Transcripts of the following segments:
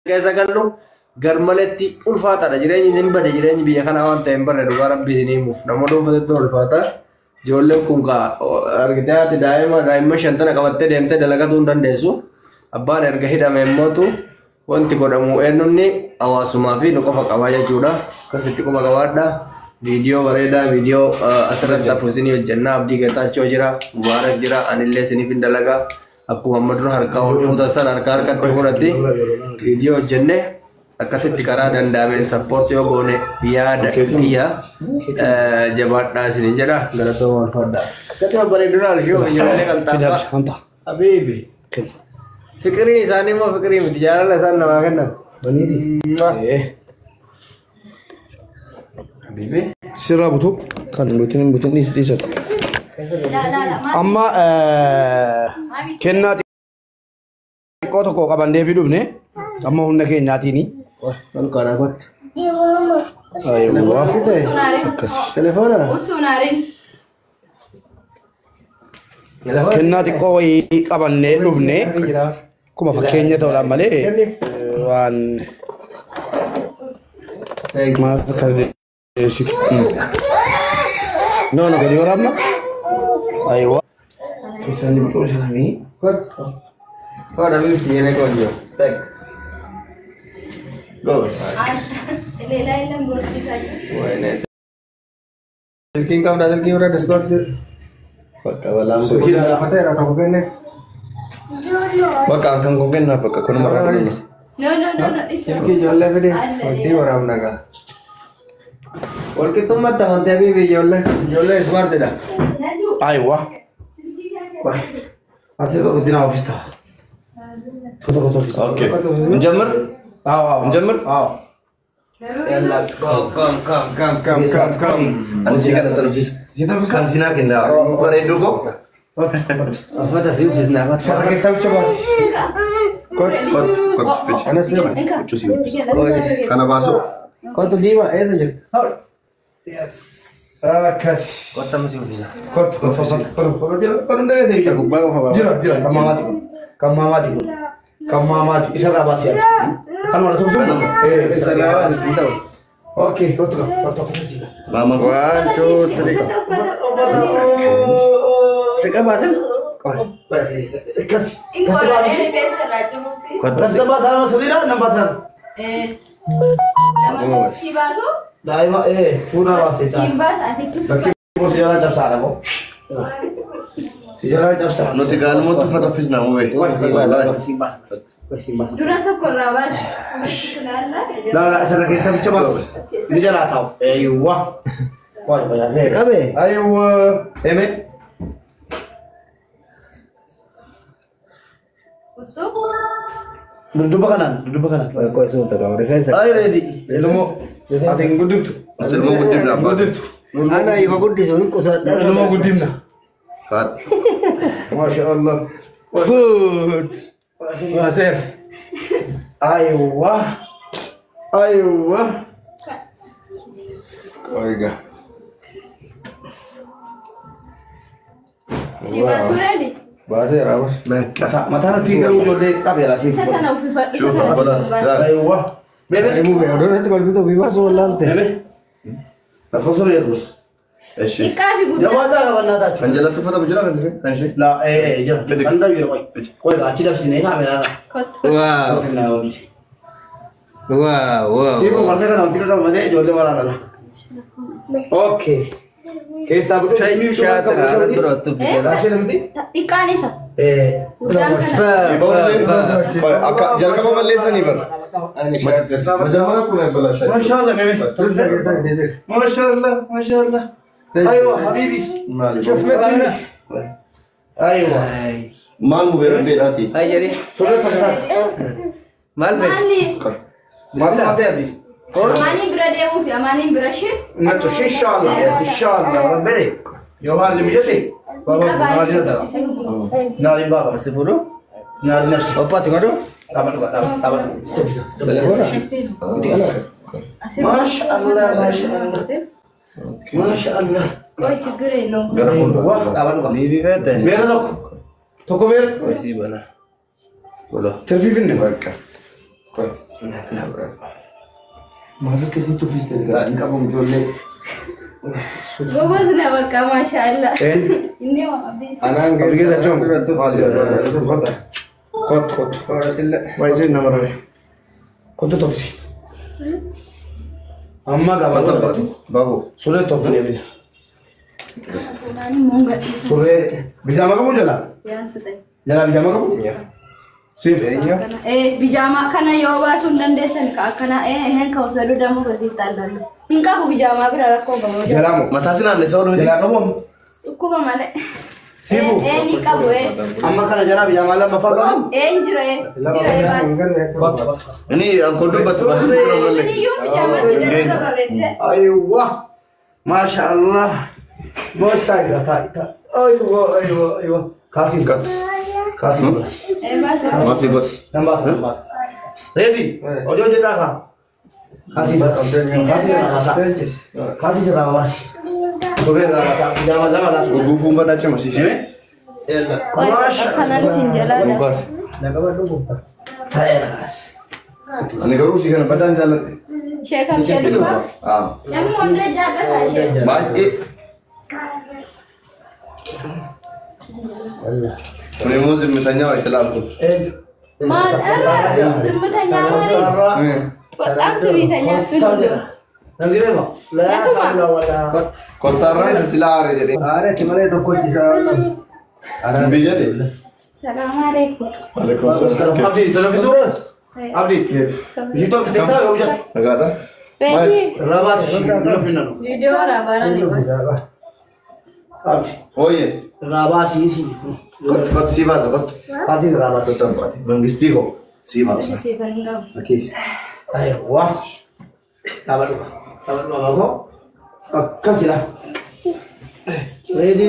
Keessa gallu garmaletti ulfaataadha. Jireenyi isin bade, jireenyi biyya kanaa waan ta'e hin barre. Dhugaa rabbii isin himuuf nama dhuunfatetti ulfaata. Ijoolleen kun kaa argitee haati daa'ima daa'imman 50 qabattee deemtee dalagatuu hin dandeessu. Abbaan erga hidhame immootu wanti godhamu eenyunni hawaasumaa fi nu qofa qabaa jechuudha. Akkasitti quba qabaadha. Viidiyoo bareedaa, viidiyoo asirratti hafu isinii hojjennaa. Abdii Geetaachoo jira, Mubaarak jira, anillee isiniif hin dalagaa. Akkuma amma dura harkaa ol fuutan sana harkaa harkatti fudhatti viidiyoo hojjenne akkasitti karaa danda'ameen support yoo goone yaada kiyya jabaadhaa isiniin jedha. Galatooma, ulfaadhaa. Akkatti babbareedduu alshoo ijoollee qalxaafaa. Habiibi. Fiqiriin isaanii immoo fiqirii miti, jaalala isaan namaa kennan. Habiibi. Sirraa butuu kan Butin butin dhiis dhiisatu. Amma kennaa xiqqoo tokko qabannee fi dhufne amma humna keenyaatiini. Ol kaanaa kottu. Ayiwaa. Akkas. Telefoona. Usuunaarin. Kennaa xiqqoo wayii qabannee dhufne akkuma fakkeenya ta'uudhaan malee waan maal kan No, no, gadi waraabna. Ayiwaa. Keessaan ni bucuu isaanii. Kottu. Koo habiibti የኔ ቆንጆ. Tek. Goos. ሌላ የለም ጎርፊሳችሁ። ወይኔ silkiin qabda, silkii bira Discord. Bakka balaan bu'e. Silkii gaafateera tokko kenneef. Bakka kan kun kennaaf bakka kunuma irraa fudhanna. No, no, no, no, isa. Silkii ijoollee fide wanti waraabna gaa. Walqixxummaatti amantee habiibi, ijoollee ijoollee smartidha. Naju. Ayiwaa. Ati tokko dinaa ofiis ta'a. Tokko tokko ofiis. Okay. እንጀምር አዎ አዎ። እንጀምር። አዎ። Yalla, go, come, come, come, come, come, come. Ani si kana tarsiisa. Kan sinaa kennaa. Bareedduu koo. Uffata si uffisna uffata. Sana keessaa bicha baasi. Kottu kottu kottu fidi. Anas ni baasi. Huccuu si uffisa. Kana baasu. Kottu diimaa eessa jirti? Yes. Akkasi. Kottu amma si uffisa. Kottu kottu kottu kottu hunda keessa jira. Gubbaa qofa baafata. Jira jira, kan maamaati kun. Kan maamaati kun. Kan maamaati isarraa baasi yaadu. Kan warra tokko tokko. Isarraa baasi hin ta'u. Okay, kottu kottu kottu siita. Maama. One, two, three. Siqa baasin. Akkasi. Inkorree rifeensa irraa ciruufi. Kottu Kas nama baasaan sirriidha nama baasaan. Lama si baasu. Daa'ima fuula baasee Siin baasa ati. Lakkii si jalaa cabsaadha moo? Si jalaa cabsaa. Nuti gaalumatti uffata uffisnaa moo beeku? Dura tokko irraa baasi. La la, sana keessa bicha baasi. Ni jalaa taa'u. Eeywa. Waay waay. Qabe. Aywa. Eme. Usuu. Dudduuba kanaan, dudduuba kanaan. Qoy suuta qaba rifeensa. Ay reedi. Ilmoo. Ati hin guddiftu. Nuti ilmoo guddifna Hin abbaa. guddiftu. Ana ima guddisu hin qusadha. Ilmoo guddifna. Faadha. Masha Allah. Good. Waaseera. Aywa. Aywa. Oiga. Si baasuu reedi. Baaseera abas. Mataa mataa irratti garuu ijoollee qabeera siif. Isa sana uffifadhu. Isa Shuufa sana godha. si baasa. Aywa. Bebe. Himuu bee oduu irratti kolfitu ofii baasuu wallaalte. Bebe. Lakkoofsa beeku. Eshi. Xiqqaa fi guddaa. Jabaadhaa qabannaa taachuu. Kan jalatti uffatamu jira kan jiru? Kan ishee? La jira. Fidi. Kan daawwi qoy. Qoy achi dabsinee kaameraa. Kottu. Waaw. Waaw waaw. Siifuu marga kana wanti qabu malee ijoollee waraanala. Okay. Keessaa butee Shaatira ana dura uffisee. Ishee miti? Xiqqaan isa. Guddaan kana. Qoy akka jalqaba balleessanii bara. Ani shaatira. Majamara kun balaa Mashallah bebe. Mashallah, mashallah. أيوه حبيبي. Maali? شوف كاميرا. أيوه. Maal mubee beedhaati? Ay jedhi. Surree fakkaata. Maal beektu? Maanni. Maal maal ta'e? Amaaniin bira deemuu fi amaaniin bira shir. Nattu إن شاء الله إن شاء الله ربنا yoo haalli mijate baba naali dhala. Naali baba. Si fuudhu? Naali nafsi. Oppa si godhu? Dhaba dhuga dhaba dhaba. Telefoona? ما شاء الله ما شاء الله ما شاء الله. Qoy ችግር የለውም። Gara fuuldura. Dhaba dhuga. Liibii feete? Meera tokko. Tokko meera. Qoy sii bana. Godho. Tirfii finne. Bakka. Qoy. Maal akkasitti uffiste hin qabu ijoollee. ጎበዝ ነህ በቃ ማሻአላ። Inni abdii. Anaan Abdii Kottu. Kottu kottu. Waayisee nama rabe. Kottu tofsi. Amma gaba tabbatu. Babu. Suree tofnee bila. Fuudhaan immoo gadhiisa. Suree bijaama qabu jala. Yaansa ta'e. Jala bijaama qabu. Siif. Bijaamaa kana yoo baasuu hin dandeessan ka akkana eheen ka osoo damu basii taallallu. Hin qabu bijaamaa bira rakkoo qabu. Jalaa moo. Mataa sinaan isa oolu miti. Jalaa qabu amma. Dhukkuba malee. Siifu. Ni qabu. Amma kana jalaa bijaamaa lammaffaa qabu. Hin jira jira baas. Kottu kottu. Inni ankoo dubbatu baasuu malee. Iyyuu bijaamaa bira babeette. Aywa. Maasha Allah. Moosh taa'e taa'e taa'e. Aywa aywa aywa. Kaasiis Kaas. Kaasiis baasi. Baas. Baasi baasi. Nan baasa nan baasa. Ready. Hojii hojjetaa kaa. Kaasiis baasi. Kaasiis irraa baasaa. Kaasiis irraa baasi. Suree irraa baasaa. Bijaamaa lama laatu. Guguufuun badaa cima siishee. Akkanaan siin jalaa. Mukaas. Taa'ee kaas. Ani garuu si kana badaan jaalladhe. Sheekam jedhufa. Ah. Namni hundee jaallata ishee. Baay'ee. Kun immoo zimmitanyaa wayitti ilaalu kun. Maal irra zimmitanyaa maali? Badhaan tibiitanyaa sun hunduu. Nangirema. Natuma. Kostaarraa isa silaa aaree jedhee. Aareetti malee tokko isaa. Tumbii jedhee. Salaamu alaikum. Waalaikum salaam. Abdi, televizor. Abdi, ishii tokko ta'e hojjetu. Nagaadha. Ready? Irraa baasi ishii nuuf hin nanu. Viidiyoo waraabaa ni baasa. Abdi, Ooyye. irraa baasi ishii. Kottu kottu sii baasa kottu. Kaasiis irraa baasi. Kottu abbaati. Mangistii koo sii baasa. Seefan hin qabu. Okey. Aywa. Dhaabadhu. Dhaabadhu abaaboo. Akkasidha. Ready.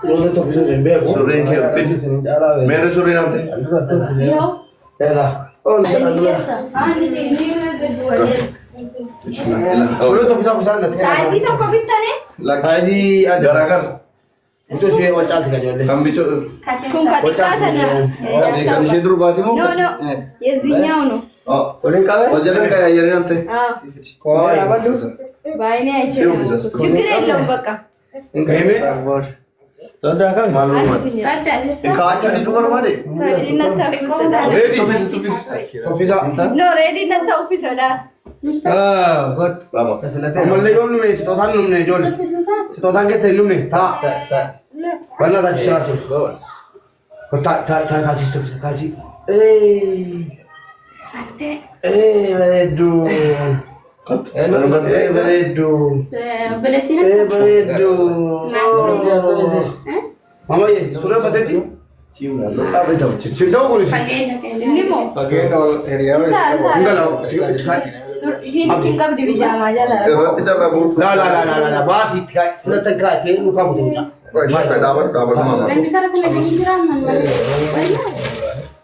Lola tokko hin beeku. Surreen kee fidi. Meerre surreen hamte. Yoo. Dheeraa. Ol Inni keessa. Inni inni gadi waleessa. Surree tokko isaa bishaan natti. Saayizii tokko bittane. Saayizii adda. Garagar. Iddoo ishee wal caalti kan ijoollee. Kan bichoo. Sun ka xiqqaa sana. Kan ishee durbaati moo? No no. የዚህኛው ነው። Waliin qabee? Wal jala qayyaree hamte. አዎ በአይኔ አይቼ ነው የሞትኩት። ችግር የለውም በቃ Sodaa kam? Kaachuu diduu barbaade? Reediin ta'uufisodha. Reedi. Tuffis. Toffisaa. No reediin ta'uufisodha. Got. Lama. Ammallee yoom nume sitootaan numne ijoollee. Sitootaan keessa hin numne taa. Bal'aa taachuu siraa sun. Taa taa taa kaasii toffisa kaasii. Ee bareedduu. Kottu. Ee bareedduu. Ee bareedduu. Mama yee suuraa uffateeti. Chimta'uu kunis. Inni moo Fakkeenya hiriyaa Hin galaa. isiin isin qabdi bijaamaa jala. Irratti darrabu. La la la la la baasii itti kaa'e sirratti hin kaa'e nu kaa'u mucaa. Dhaabadhu dhaabadhu maama.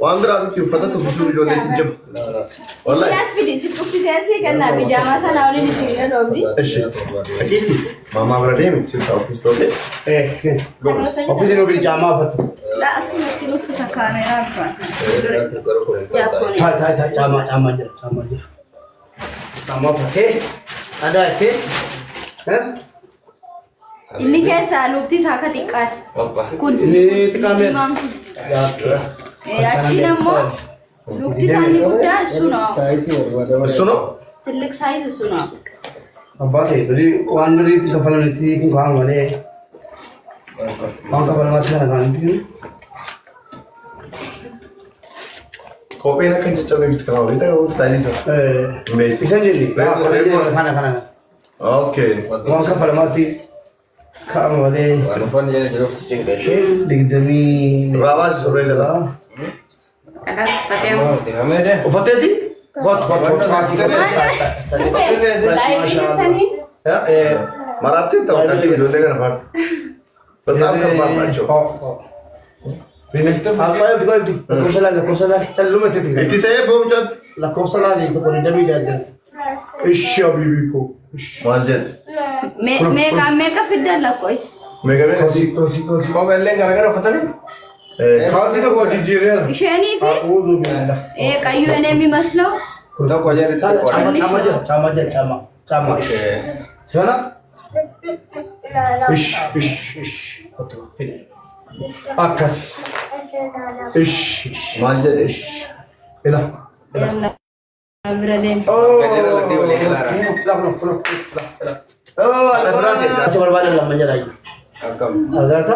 Waan biraa miti uffata tuffisuun ijoolleetti jima. Wallahi. Siyaas fidi si uffisee si kennaa bijaamaa sana waliin ittiin gadoobdi. Ishi. Akiiti. Maamaa bira deemi si uffistoo kee. Ee ofiisi nu biri caamaa uffatu. La asumatti uffisa kaameeraa biraan. Taa'e taa'e taa'e caamaa caamaa jira caamaa jira. Caamaa uffatee sadaa ittee. Inni keessaa lukti isaa akka xiqqaati. Kun Inni xiqqaa meeqa? himaan kun. Achiin ammoo lukti isaa inni guddaa እሱ ነው። እሱ ነው። ትልቅ ሳይዝ እሱ ነው። Abbaa ta'e durii waan durii itti kafalanitti kun kaa'amu malee waan kafalamaatti kana kaa'anitti Kopheen akka hin caccabneef itti kaa'amu. Inni istaayilii isaa. Hin beektu. Isan jenni kana kana Okay. waan kafalamaatti kaa'amu malee Uffanni jala jiruuf si cinqa ishee. digdamii Raabaas surree jala. Uffatteeti? Kottu kottu kottu kaasii kottu. Maraatti ta'u akkasii ijoollee kana faana. በጣም ከባድ ናቸው። Lakkoofsa laali lakkoofsa laali calluma itti Itti ta'ee boomcaatti. Lakkoofsa laali tokko digdamii ja'a. Ishi abiibii koo. Maal jedhe? Meeqa meeqa fiddan lakkoofsa? Meeqa meeqa? Koosii koosii koosii. Kopheelleen garagara uffatanii? Kaasii tokko jijjiirreera. Isheenii fi Uuzuu billah. ቀዩ እኔ የሚመስለው Tokko jarri xixiqqoodha. Caama jira, caama jira, caama. Caama. Sana? Ish, ish, ish. Kottu, fidi. Akkas. Ish, ish. Maal jedhe? Ish. Ila. Yalla. Bira deemu. Gadi ladde walii galaara. Achi barbaadan lamman jedhaa jiru. Akkam. Agarta?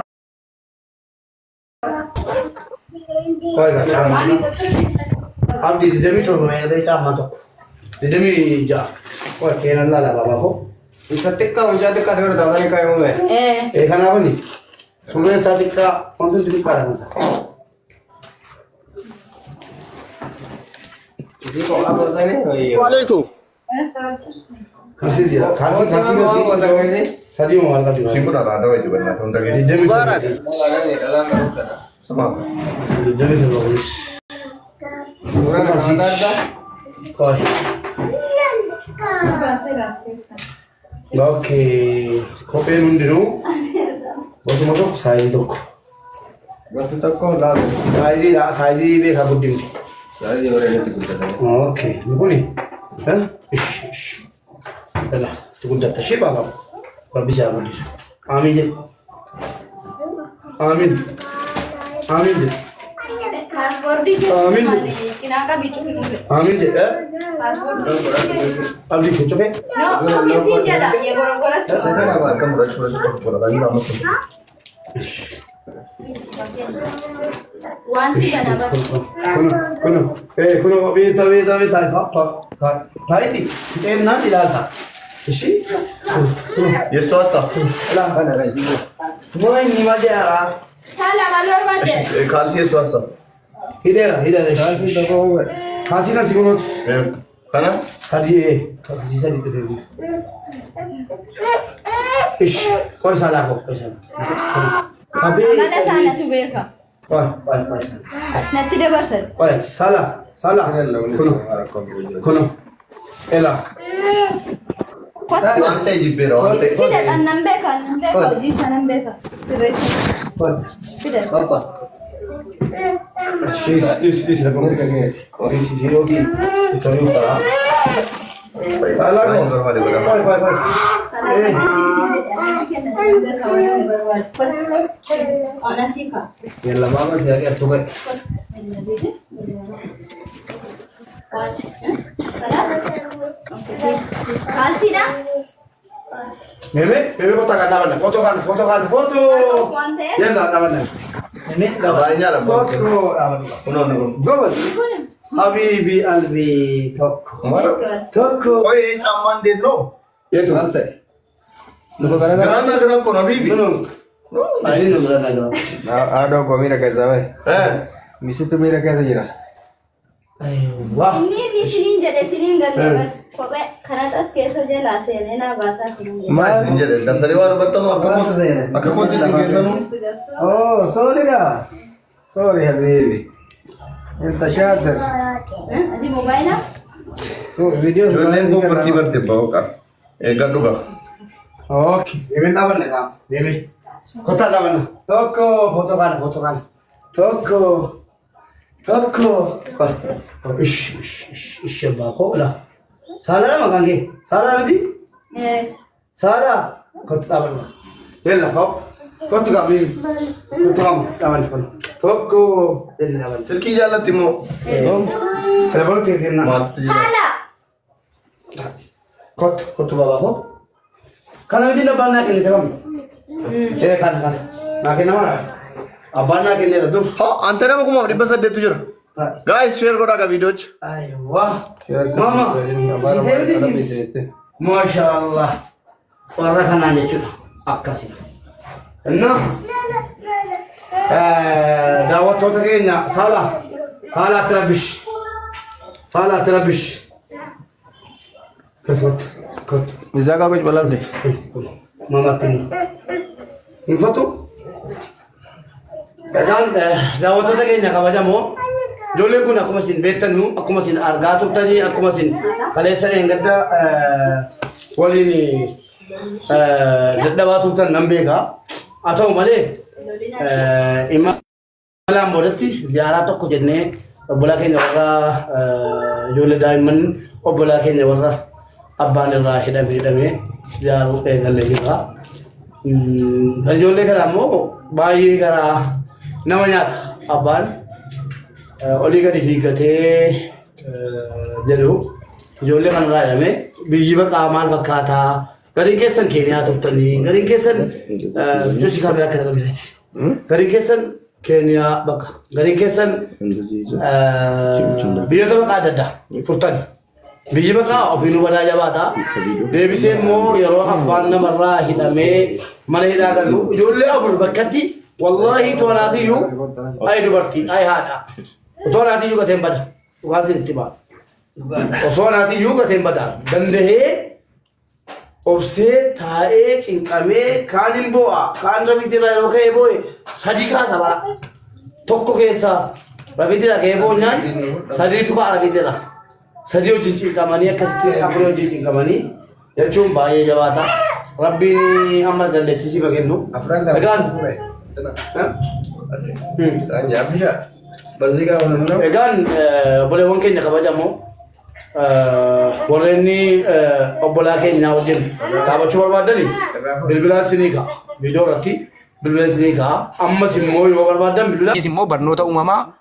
Abdi 27 meeqa caammaa tokko. 26. Qoy keenan laala baabaa koo. Isa xiqqaa mucaa xiqqaa asirra taa'anii kaa'imame. Eh. Kanaaf inni surreen isaa xiqqaa wanti hundi xiqqaadha kan isaa. Isii kophaa godhatanii. Waalaikum. Kalsii jira. Kalsii kalsii kalsii. Sadii moo maal qabdi? Isin kun alaadaa wayii dibannaa hunda keessa. 27. Dhalaan qabu. Sama. 27 kunis. Suuraan nama adda. Qoy. Okay. Kopheen hundinuu gosuma tokko saayizii tokko. Gosti tokko laatu. Saayiziidha. Saayizii beekaa guddifti. Saayizii bareedatti guddatan. Okay. Kuni. Ish ish. Yalla. Guddatta. Ishee baabaa. Rabbi si haa guddisu. Amiin jedhi. Amiin. Amiin jedhi. Paaspoortii Amiin. keessatti cinaa qabii cufi mufe. Amiin jedhi. Paaspoortii keessa. Abdii kee cufee. No, cufi siin jedha. Yegorogora si. Akkam fudhachuu fudhachuu godhatanii amma sun. Waan si kana bara. Kuno kuno. Kuno beeta beeta beeta. Taayiti. Xeemnaan ilaalta. Ishi. Kuno. Yeessoo hasa. Moo inni maal jedhaa? Saala maal barbaadde? Kaalsii yeessoo hasa. Hidheera hidheera. Kaalsii tokko uwe. Kaalsii kan si kunuutu. Kana? Sadii kaalsii sadii dhufee. Ish. Qoy saalaa koo qoy saalaa. Amala isaanatu beeka. Qoy qoy qoy saalaa. Natti dabarsan. Qoy saalaa saalaa. Kuno kuno. Ela. Kottu. Waan ta'e jibbeera waan ta'e. Fida annan beeka annan beeka hojii isaa nan beeka. Sirreessa. Fida. Papa. Is is is. Is is yookiin itti ta'a. Saalaa koo. Qoy qoy qoy. Yalla maama si agartu gadi. Kaalsiidha? Meme, meme kottaa kan dhaabanna. Footoo kan, footoo kan, footoo. Waan ta'eef. Yalla dhaabanna. Meme Baay'inaan Footoo dhaabanna. Kunoon kun. Gobas. Habibi albi tokko. Tokko. Qoy caammaan እንዴት ነው? Yeetu. Maal ta'e? Luka garagaraa. Giraanna giraan kun habiibi. Nunu. Ani nu bira dhagaa. Haadha koo miira keessa bahe. Misitu miira keessa jira. Aywa. Inni inni isiniin jedhe isiniin galee bar kophee kanas as keessa jalaa seenee naa baasaa isiniin jedhe. Maal isin jedhe? Dabsanii waan hubattanu akka Maal seene? akka kootti keessanuu. Oh, sorry da. Sorry habibi. Inta shaatir. Ati moobaayila? So video Ijoolleen kun farkii barte bahuudha. Eeggadhu qaba. Okay. Meme dhaabanna qaama. Meme. Kottaa dhaabanna. Tokko footoo kana footoo kana. Tokko. Tokko. Qoy. Ish ish ish ish abbaa koo la. Saalaa maqaan kee? Saalaa miti? Saalaa. Kottu dhaabanna. Yalla hop. Kottu qaama meme. Kottu qaama dhaabanna kun. Tokko. Yalla dhaabanna. Silkii jaallatti immoo. Telefoon kee kennaa. Maaltu jira? Saala! Kottu kottu baabaa koo. Kana miti abbaan naa kennite kam? Kana kana. Naa kennama. Abbaan naa kenneera dur. Haa ante nama 1800 jira. Guys share godhaa gaa viidiyoocha. Aywa. Mama. Si deemti si. Masha Allah. Warra kanaan jechuudha. Akkasi. Inna. Daawwattoota keenya saala. Saala tirabish. Saala tirabish. Kottu kottu. Misaa kuch balabde. Mamatti. Hin fottu? Egaan daawwattoota keenya kabajamoo ijoolleen kun akkuma isin beektanu akkuma isin argaa turtanii akkuma isin kaleessa dheengadda waliin dadhabaa turtan nan beeka. Haa ta'u malee imalaan boodatti ziyaaraa tokko jennee Obbolaa keenya warra ijoollee daa'imman obbolaa keenya warra abbaan irraa hidhame hidhamee ijaaruu eegallee jirra. Kan ijoollee kana immoo baay'ee garaa nama nyaata abbaan olii gadi fiiggatee jedhu ijoollee kanarraa hidhamee biyyi baqaa maal fakkaataa gariin keessan Keeniyaa turtanii gariin keessan josi kaameraa akka ta'an gariin keessan Keeniyaa bakka gariin keessan biyyoota baqaa adda addaa turtan. Biyyi baqaa ofiinuu badaa jabaata. Deebisee immoo yeroo abbaan namarraa hidhamee mana hidhaa galu ijoollee afur bakkatti wallaahi toolaatiyyuu ay dubartii ay haadha. Toolaatiyyuu gateen bada. Dhugaan isin itti ba'a. Osoo naatiyyuu gateen bada. Dandahee obsee taa'ee cinqamee kaan hin boo'a kaan rafiitirraa yeroo ka'ee boo'e sadii kaasa bara. Tokko keessaa rafiitirraa ka'ee boonyaan sadiitu ka'a rafiitirraa. Sadii wajjin cinqamanii akkasitti afur wajjin cinqamanii jechuun baay'ee jabaata. Rabbiin ammas dandeettii siif haa kennu. Egaan egaan obboleewwan keenya kabajamoo warreen obbolaa keenya wajjin dhaabachuu barbaadani bilbilaan sinii ka'a. Viidiyoo irratti bilbilaan sinii ka'a. Ammas immoo yoo barbaadan bilbila. Immoo barnoota uumamaa.